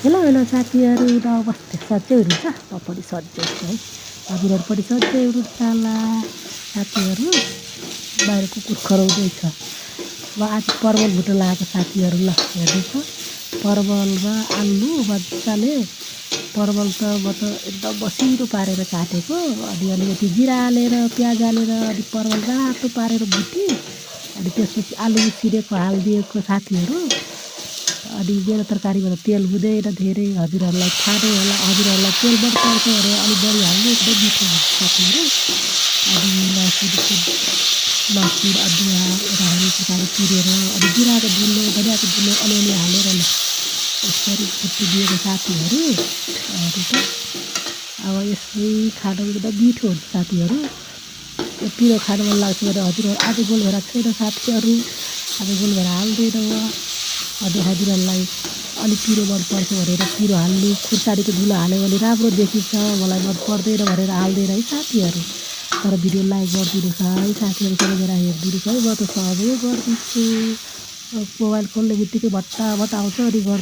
hello साथीहरू र अवस्था सधैँ हुन्छ पपडी सधैँ है हजुरहरूपट्टि सधैँ हुन्छ होला साथीहरू बाहिर कुकुर खराउँदैछ ल आज परवल भुट्न लगाएको साथीहरू ल हेर्दैछ परवल र आलु मजाले परवल त म त एकदम बसिलो पारेर काटेको अनि अलिकति जिरा हालेर प्याज हालेर अनि परवल रातो पारेर भुटेँ अनि त्यसपछि आलु उसिरेको हालिदिएको साथीहरू अनि मेरो तरकारीमा त तेल हुँदैन धेरै हजुरहरूलाई थाहा नै होला हजुरहरूलाई तेल बढी पर्छ अरे अलिक बढी हाल्नु एकदम मिठो हुन्छ साथीहरू अनि लसुन अदुवा रायो तरकारी पिरेर अनि जिराको धुलो धनियाँको धुलो अलिअलि हालेर ल यसरी फुटिदिएको साथीहरू अनि त अब यसै खानु एकदम मिठो हुन्छ साथीहरू यो पिरो खानु मन लाग्छ भने हजुरहरू आज गोलभेडा छैन साथीहरू आज गोलभेडा हाल्दैन अनि हजुरहरूलाई अलिक पिरो मनपर्छ भनेर पिरो हाल्नु खुर्सानीको धुलो हाल्यो भने राम्रो देखिन्छ मलाई मन पर्दैन भनेर हाल्दैन है साथीहरू तर भिडियो लाइक गरिदिनुहोस् है साथीहरू सबैजना हेरिदिनुहोस् है म त सहजै गरिदिन्छु मोबाइल खोल्ने बित्तिकै भट्टाभट आउँछ अनि गरिदिन्छु